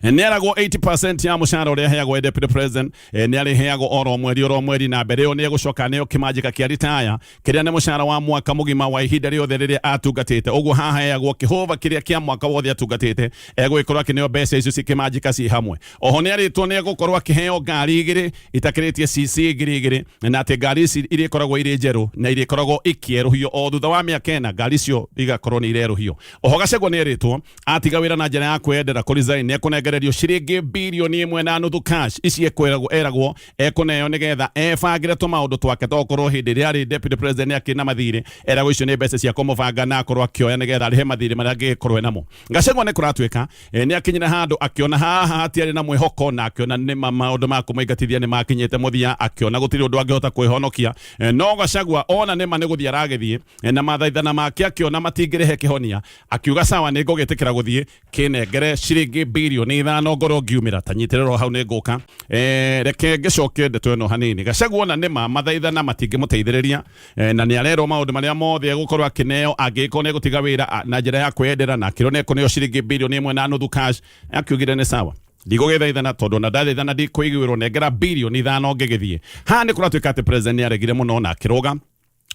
Nĩ eragwo 80% ya mũcara ũrĩa aheagwo deputy president nĩ arĩheagwo oro mweri oro mweri, na mbere ĩyo nĩ egũcoka aneo kĩmanjĩka kĩa retire kĩrĩa nĩ mũcara wa mwaka mũgima wa ihinda rĩothe rĩrĩa atungatĩte. Ũguo haha heagwo kĩhũba kĩrĩa kĩa mwaka wothe atungatĩte, egũgĩkorwo akĩneo mbeca icio cikĩmanjĩka ci hamwe. Oho nĩ arĩtwo nĩ egũkorwo akĩheo ngari 2 itakĩrĩtie cc 2000, na atĩ ngari ici irĩkoragwo irĩ njerũ na irĩkoragwo ikĩerũhio o thutha wa mĩaka 4, ngari icio igakorwo nĩ irerũhio. Oho Gachagua nĩ erĩtwo atiga wĩra na njĩra ya kwĩyendera kũ resign nĩ ekũnengererio ciringi bilioni 1.5 cash. Ici eragwo ekũneo nĩgetha ebangĩre tũmaũndũ twake, tokorwo hĩndĩ ĩrĩa arĩ deputy president nĩ akĩrĩ na mathirĩ. Eragwo icio nĩ mbeca cia kũmũbanga na akorwo akĩoya nĩgetha arĩhe mathirĩ marĩa angĩgĩkorwo enamo. Gachagua nĩ kũratuĩka nĩ akinyire handũ akĩona haha hatiarĩ na mwĩhoko, na akĩona nĩ maũndũ ma kũmũingatithia nĩ makinyĩte mũthia, akĩona gũtirĩ ũndũ angĩhota kwĩhonokia. No Gachagua ona nĩma nĩ gũthiĩ aragĩthiĩ, na mathaithana make akĩona matingĩrehe kĩhonia, akiuga sawa, nĩ ngũgĩtĩkĩra gũthiĩ, kĩnengere ciringi bilioni 5 ngorwo ngiumĩra. Ta nyitĩrĩrwo hau nĩ ngũka. Reke ngĩcoke ndeto ĩno hanini. Gachagua ona nĩma mathaithana matingĩmũteithĩrĩria, na nĩ arerwo maũndũ marĩa mothe egũkorwo akĩneo angĩgĩkorwo nĩ egũtiga wĩra na njĩra ya kwĩyendera, na akĩrwo nĩ ekũneo ciringi bilioni 1.5 cash, akiugire nĩ sawa, ndigũgĩthaithana tondũ ona ndathaithana ndikũiguĩrwo, nengera bilioni 5 ngĩgĩthiĩ. Haha nĩ kũratuĩka atĩ president nĩ aregire mũno na akĩrũga.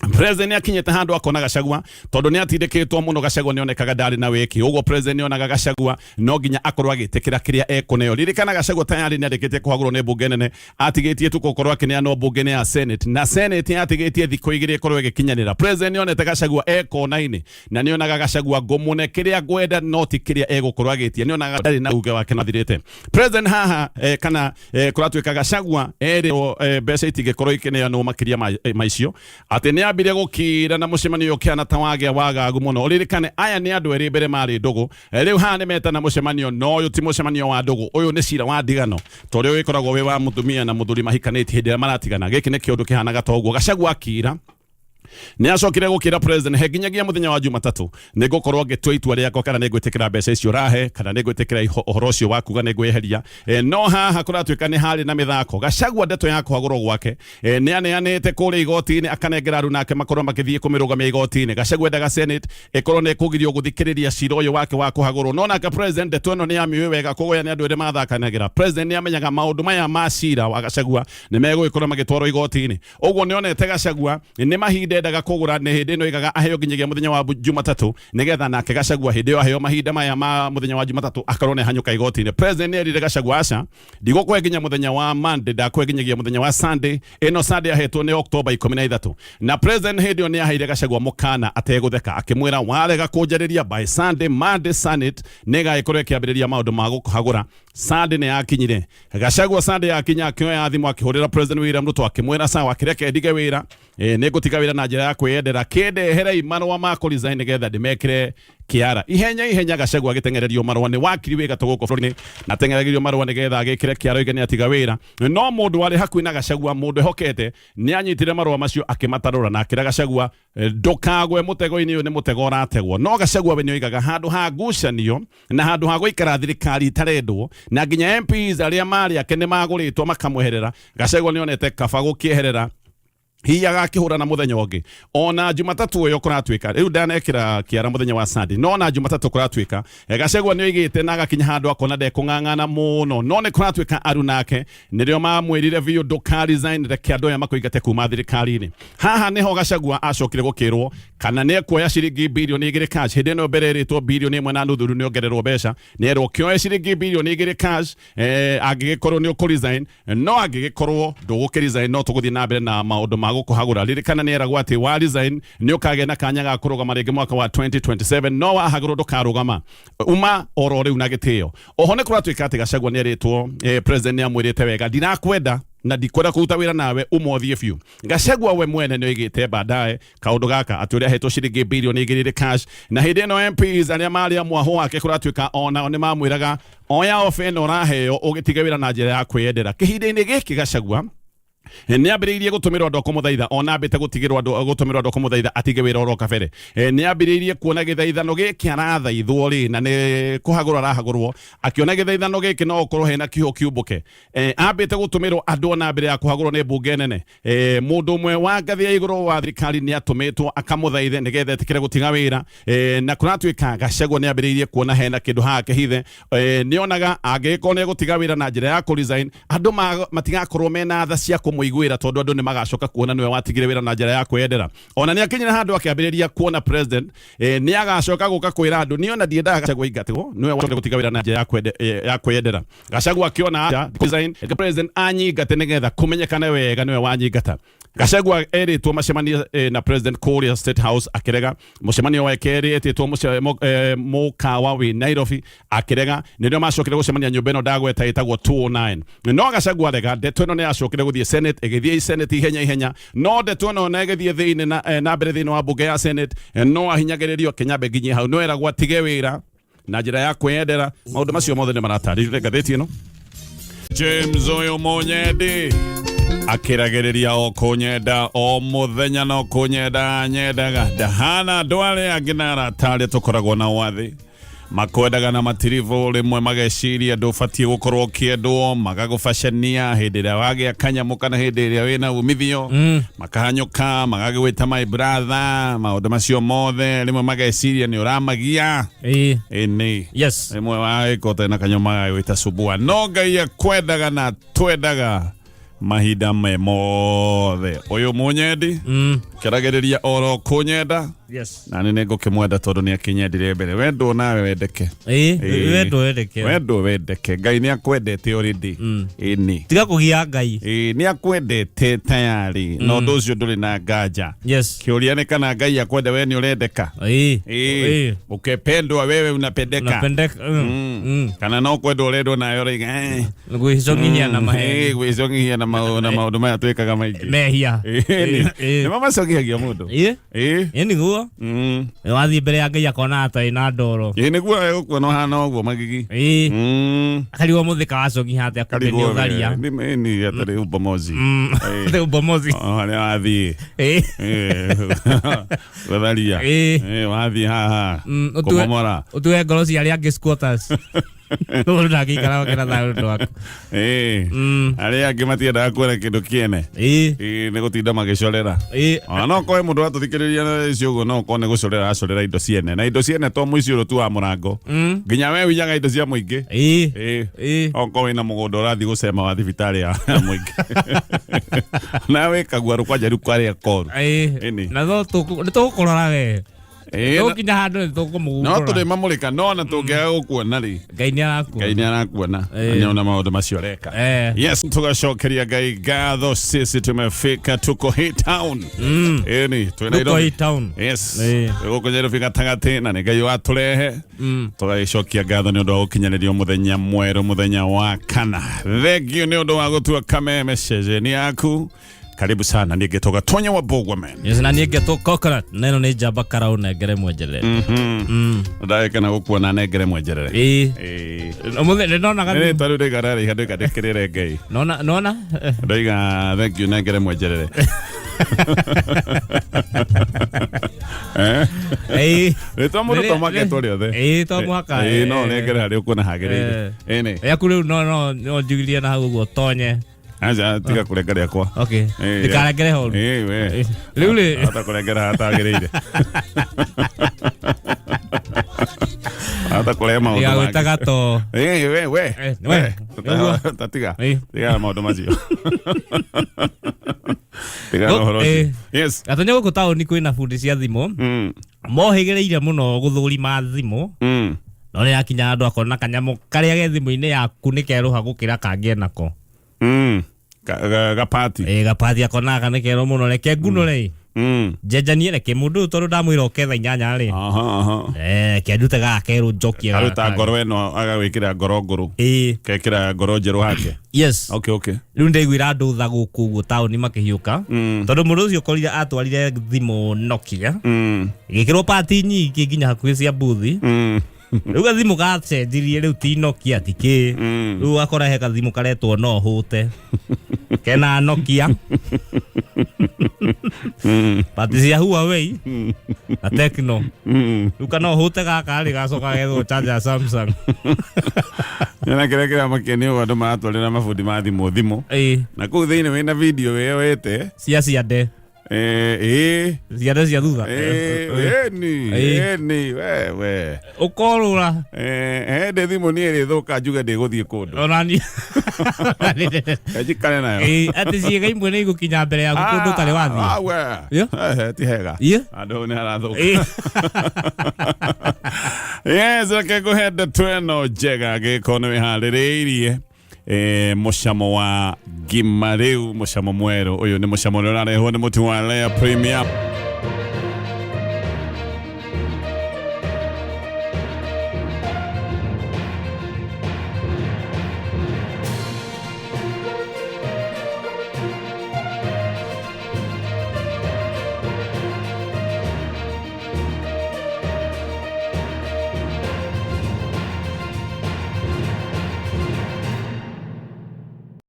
President nĩ akinyĩte handũ akona Gachagua, tondũ nĩ atindĩkĩtwo mũno. Gachagua nĩ onekaga ndarĩ na wĩki, ũguo president nĩ onaga Gachagua no nginya akorwo agĩtĩkĩra kĩrĩa ekũneo. Ririkana Gachagua tayari nĩ arĩkĩtie kũhagũrwo nĩ mbunge nene, atigĩtie tu gũkorwo akĩneanwo mbunge-inĩ ya Senate, na Senate yatigĩtie thikũ 2 ĩkorwo ĩgĩkinyanĩra. President nĩ onete Gachagua e kona-inĩ, na nĩ onaga Gachagua ngũmũne kĩrĩa ngwenda no ti kĩrĩa egũkorwo agĩtia. Nĩ onaga ndarĩ na uge wake nathirĩte president haha, kana kũratuĩka Gachagua erĩrwo mbeca itingĩkorwo ikĩneanwo makĩria ma icio, atĩ nĩ ambire gũkira na mũcemanio ũkĩhana ta wagĩa wagagu mũno. Ũririkane aya nĩ andũ erĩ mbere marĩ ndũgũ. Rĩu haha nĩ metana mũcemanio, no ũyũ ti mũcemanio wa ndũgũ, ũyũ nĩ cira wa ndigano ta ũrĩa ũgĩkoragwo wĩ wa mũtumia na mũthuri mahikanĩtie hĩndĩ ĩrĩa maratigana. Gĩkĩ nĩ kĩũndũ kĩhanaga ta ũguo. Gachagua akira nĩ acokire gũkĩra president he nginyagia mũthenya wa Jumatatũ nĩ ngũkorwo ngĩtua itua rĩakwa kana nĩ ngwĩtĩkĩra mbeca icio ũrahe kana nĩ ngwĩtĩkĩra ũhoro ũcio wa kuga nĩ ngwĩyeheria. No haha kũratuĩka nĩ harĩ na mĩthako. Gachagua ndeto ya kũhagũrwo gwake nĩ aneanĩte kũrĩa igoti-inĩ, akanengera aruna ake makorwo makĩthiĩ kũmĩrũgamia igoti-inĩ. Gachagua endaga Senate ĩkorwo nĩ ĩkũgirio gũthikĩrĩria cira ũyũ wake wa kũhagũrwo, no nake president ndeto ĩno nĩ amĩũĩ wega, koguo nĩ andũ erĩ mathakanagĩra. President nĩ amenyaga maũndũ maya ma cira wa Gachagua nĩ megũgĩkorwo magĩtwarwo igoti-inĩ, ũguo nĩ onete Gachagua nĩ mahinda Ndendaga kũgũra nĩ hĩndĩ ĩno igaga aheo nginyagia mũthenya wa Jumatatũ nĩgetha nake Gachagua hĩndĩ ĩyo aheo mahinda maya ma mũthenya wa Jumatatũ akorwo nĩ hanyũka igoti-inĩ. President nĩ erire Gachagua aca ndigũkũhe nginya mũthenya wa Monday, ndakũhe nginyagia mũthenya wa Sunday. Ĩno Sunday ahetwo nĩ Oktoba 13 na president hĩndĩ ĩyo nĩ aheire Gachagua mũkana ategũtheka akĩmwĩra warega kũnjarĩria by Sunday, Monday Senate nĩ ĩgagĩkorwo ĩkĩambĩrĩria maũndũ ma gũkũhagũra. Sunday nĩ yakinyire. Gachagua Sunday yakinya akĩoya thimũ akĩhũrĩra President William Ruto akĩmwĩra sawa kĩreke ndige wĩra, nĩ ngũtiga wĩra na njĩra ya kwĩyendera, kĩndeherei marũa ma kũ resign nĩgetha ndĩmekĩre kĩara. Ihenya ihenya Gachagua agĩteng'ererio marũa nĩ wakiri wĩ gatũ gũkũ bũrũri-inĩ na ateng'eragĩrio marũa nĩgetha agĩkĩre kĩara oige nĩ atiga wĩra. No mũndũ warĩ hakuhĩ na Gachagua, mũndũ ehokete, nĩ anyitire marũa macio akĩmatarũra na akĩra Gachagua ndũkagwe mũtego-inĩ ũyũ, nĩ mũtego ũrategwo. No Gachagua we nĩ oigaga handũ ha ngucanio na handũ ha gũikara thirikari itarendwo na nginya MPs arĩa marĩ ake nĩ magũrĩtwo makamweherera, Gachagua nĩ onete kaba gũkĩeherera hihi agakĩhũra na mũthenya ũngĩ. Ona Jumatatũ ũyũ kũratuĩka rĩu ndanekĩra kĩara mũthenya wa Sunday, no ona Jumatatũ kũratuĩka Gachagua nĩ oigĩte na agakinya handũ akona ndekũng'ang'ana mũno, no nĩ kũratuĩka aru nake nĩrĩo mamwĩrire biũ ndũka resign, reke andũ aya makũingate kuma thirikari-inĩ. Haha nĩho Gachagua acokire gũkĩrwo kana nĩ ekuoya ciringi birioni 2 cash. Hĩndĩ ĩno mbere ĩrĩtwo birioni 1.5, rĩu nĩongererwo mbeca, nĩerwo kĩoe ciringi birioni 2 cash angĩgĩkorwo nĩ ũkũ resign, no angĩgĩkorwo ndũgũkĩ resign no tũgũthiĩ na mbere na maũndũ ma gũkũhagũra. Ririkana nĩ eragwo atĩ wa resign nĩ ũkagĩa na kanya ga kũrũgama rĩngĩ mwaka wa 2027, no wahagũrwo ndũkarũgama, uma oro rĩu na gĩtĩo. Oho nĩ kũratuĩka atĩ Gachagua nĩ erĩtwo, president nĩ amwĩrĩte wega ndirakwenda na ndikwenda kũruta wĩra nawe, uma ũthiĩ biũ. Gachagua we mwene nĩ oigĩte baadaye kaũndũ gaka atĩ ũrĩa ahetwo ciringi birioni 2 cash, na hĩndĩ ĩno MPs arĩa marĩ a mwahũ wake kũratuĩka onao nĩ mamwĩraga oya ofa ĩno ũraheo ũgĩtige wĩra na njĩra ya kwĩyendera. Kĩhinda-inĩ gĩkĩ Gachagua nĩ ambĩrĩirie gũtũmĩrwo andũ a kũmũthaitha, ona ambĩte gũtigĩrwo andũ gũtũmĩrwo andũ a kũmũthaitha atige wĩra oro kabere. Nĩ ambĩrĩirie kuona gĩthaithano gĩkĩ arathaithwo rĩ, na nĩ kũhagũrwo arahagũrwo, akĩona gĩthaithano gĩkĩ no ũkorwo hena kiugo kiumbũke. Ambĩte gũtũmĩrwo andũ ona mbere ya kũhagũrwo nĩ mbunge nene. Mũndũ ũmwe wa ngathĩ ya igũrũ wa thirikari nĩ atũmĩtwo akamũthaithe nĩgetha etĩkĩre gũtiga wĩra. Na kũratuĩka Gachagua nĩ ambĩrĩirie kuona hena kĩndũ haha kĩhithe. Nĩ onaga angĩgĩkorwo nĩ egũtiga wĩra na njĩra ya kũ resign, andũ matigakorwo mena tha cia kũmũiguĩra tondũ andũ nĩ magacoka kuona nĩwe watigire wĩra na njĩra ya kwĩyendera. Ona nĩ akinyire handũ akĩambĩrĩria kuona president nĩ agacoka gũka kwĩra andũ niĩ ona ndiendaga Gachagua aingatwo, nĩwe wacokire gũtiga wĩra na njĩra ya kwĩyendera. Gachagua akiona aca resign, president anyingate nĩgetha kũmenyekane wega nĩwe wanyingata. Gachagua erĩtwo macemanie na president kũrĩa State House akĩrega. Mũcemanio wa kerĩ etĩtwo mũkawa wĩ Nairobi akĩrega. Nĩrĩo macokire gũcemania nyũmba ĩno ndagweta ĩtagwo 209, no Gachagua arega. Ndeto ĩno nĩ yacokire gũthiĩ Senate, ĩgĩthiĩ Senate ihenya ihenya, no ndeto ĩno na ĩgĩthiĩ thĩinĩ na mbere thĩinĩ wa mbunge ya Senate, no ahinyagĩrĩrio Kĩnyambe nginyie hau no eragwo atige wĩra na njĩra ya kwĩyendera. Maũndũ macio mothe nĩ maratarĩrio nĩ ngathĩti ĩno. James ũyũ mũnyendi akĩragĩrĩria o kũnyenda o mũthenya, no kũnyenda nyendaga, ndahana andũ arĩa angĩ na arata arĩa tũkoragwo nao athĩ makwendaga na matiribũ, rĩmwe mageciria ndũbatiĩ gũkorwo ũkĩendwo, magagũbacania hĩndĩ ĩrĩa wagĩa kanyamũ kana hĩndĩ ĩrĩa wĩna umithio, makahanyũka magagĩgwĩta my brother. Maũndũ macio mothe rĩmwe mageciria nĩ ũramagia. Ĩnĩ rĩmwe wagĩka ũtarĩ na kanyamũ magagĩgwĩta subua, no Ngai akwendaga na twendaga mahinda me mothe. Ũyũ mũnyendi kĩragĩrĩria oro kũnyenda na nĩ nĩngũkĩmwenda tondũ nĩ akĩnyendire mbere. Wendwo nawe wendeke. Wendwo wendeke. Wendwo wendeke. Ngai nĩ akwendete already. Ĩni. Tiga kũgia Ngai. Ĩĩ, nĩ akwendete tayari na ũndũ ũcio ndũrĩ na nganja. Kĩũria nĩ kana Ngai akwende we nĩ ũrendeka. Ĩĩ. Ukipendwa wewe unapendeka. Unapendeka. Kana no kwendwo ũrendwo nawe ũraiga Gwĩcong'ithia na maheni. Gwĩcong'ithia na maũndũ maya twĩkaga maingĩ. Mehia. Nĩ macong'ithagia mũndũ. Ĩĩ nĩguo. Wathiĩ mbere ya Ngai akona atarĩ na ndoro. Ĩĩ nĩguo egũkuona ũhana ũguo magigi. Akarigwo mũthika wacong'iha atĩa, kumbe nĩ ũtharia. Nĩ atarĩ ubomozi. Atĩ ubomozi. Harĩa wathiĩ gũtharia. Wathiĩ haha kũmomora. Ũtue ngoro cia arĩa angĩ squatters. Mũndũ ndangĩikara wake na thayũ ũndũ waku. Ĩĩ. Arĩa angĩ matiendaga kuona kĩndũ kĩene. Ĩĩ. Ĩĩ, nĩ gũtinda magĩcorera. Ĩĩ. Ona no korwe mũndũ watũthikĩrĩria na icio ũguo no korwo nĩ gũcorera acorera indo ciene na indo ciene to mũici ũrũ tu wa mũrango nginya we wiyaga indo cia mũingĩ. Ĩĩ. Ĩĩ. Ĩĩ. Okorwo wĩna mũgũnda ũrathiĩ gũcema wa thibitarĩ ya mũingĩ nawe kaguarũ kwanja rĩu karĩa koru. Ĩĩ. Ĩni. Na no nĩ tũgũkũrora we. Ĩĩ, na- Tũkinya handũ nĩ no tũkũmũgũrora. tũrĩmamũrĩka no ona tũngĩaga gũkuona rĩ, Ngai nĩ arakuona. Ngai nĩ arakuona. Ĩĩ. Nĩona maũndũ macio ũreka. Eh. Yes, tugacokeria Ngai ngatho. Sisi tumefika, tuko hii town. Ĩni twĩ Tuko Nairobi. hii town. Yes. Ĩĩ. Gũkũ Nairobi gatagatĩ na nĩ Ngai watũrehe. Tũgagĩcokia ngatho nĩ ũndũ wa gũkinyanĩrio mũthenya mwerũ, mũthenya wa kana. Thank you nĩ ũndũ wa gũtua kameme ceceni yaku. Karibu sana, niĩ ngĩtwo Gatonya wa Bogwamen. Yes, na niĩ ngetwo Coconut na ĩno nĩ njamba karaũ nengere mwenjerere. Ndagĩkena gũkuona nengere mwenjerere. Ĩĩ. Ĩĩ. Ũmũthĩ nĩ ndonaga Nĩ rĩtwa rĩu ndaiga raraiha ndaiga ndĩkĩrĩre Ngai. nona nona Ndaiga thank you nengere mwenjerere. Eh? Ĩĩ. Rĩtwa mũndũ to mũhaka etwo rĩothe. Ĩĩ, to mũhaka. Ĩĩ, no nengere harĩa ũkuona hagĩrĩire. Ĩni. Rĩaku rĩu no no no njugirie na hau ũguo tonye. Aca tiga kũrenga rĩakwa. Okay. Ĩĩ, Ndikarengere horu. Ĩĩ, we. Rĩu rĩ Hata kũrengera hatagĩrĩire. Hata kũrehe maũndũ mangĩ. ndigagwĩta gato. Ĩĩ, we, we. Eh, we. Nĩguo. Tatiga. Ĩĩ. Tiga na maũndũ macio. Tiga na No, ũhoro ũcio. ĩĩ. Yes. Gatonya gũkũ taũni kwĩna bundi cia thimũ. Mohĩgĩrĩire mũno gũthũrima thimũ. No nĩ yakinya andũ akona kanyamũ karĩa ge thimũ-inĩ yaku nĩ kerũha gũkĩra kangĩ enako. Gapati. Ĩĩ, gapathi akona gaka nĩ kerũ mũno, reke ngunũre. Njenjanie, reke mũndũ ũyũ tondũ ndamwĩra oke thaa 8 rĩ. Aha, aha. Eh, ke ndute gaka kerũ njokie gaka Aruta kangĩ. ngoro ĩno agagwĩkĩra ngoro ngũrũ. Ĩĩ. Kekĩra ngoro njerũ hake. Yes. Okay. Rĩu ndaiguĩra andũ tha gũkũ ũguo taũni makĩhiũka. Tondũ mũndũ ũcio ũkorire atwarire thimũ Nokia. Ĩgĩkĩrwo pati nyingĩ nginya hakuhĩ cia mbuthi. Rĩu gathimũ gacenjirie rĩu ti Nokia ti kĩ. Rĩu ũgakora he gathimũ karetwo no hũte. Kena Nokia. Pati cia Huawei na Tecno. Rĩu kana hũte gaka rĩ gacoka gethwo charger ya Samsung. Nĩ kĩrĩa kĩramakia nĩ ũguo andũ maratwarĩra mabundi ma thimũ thimũ. Ĩĩ. Na kũu thĩinĩ wĩna video wĩyoete. Cia ciande. Ĩĩ. Ciande cia thutha. Ĩĩ, ĩni, Ĩĩ. ĩni, we, we. Ũkorũra. Hĩndĩ thimũ niĩ ĩrĩthũka njuge ndĩgũthiĩ kũndũ. Onani. Njikare nayo. Ĩĩ, atĩ ciĩga imwe nĩ igũkinya mbere yaku kũndũ ũtarĩ wathiĩ. Ah, we. Ĩyo. Ti hega. Ĩyo. Andũ nĩ harathũka. Ĩĩ. Yes, reke ngũhe ndeto ĩno njega angĩkorwo nĩ wĩharĩrĩirie. Mũcamo wa ngima rĩu, mũcamo mwerũ. Ũyũ nĩ mũcamo ũrĩa ũrarehwo nĩ mũtu wa Layer Premium.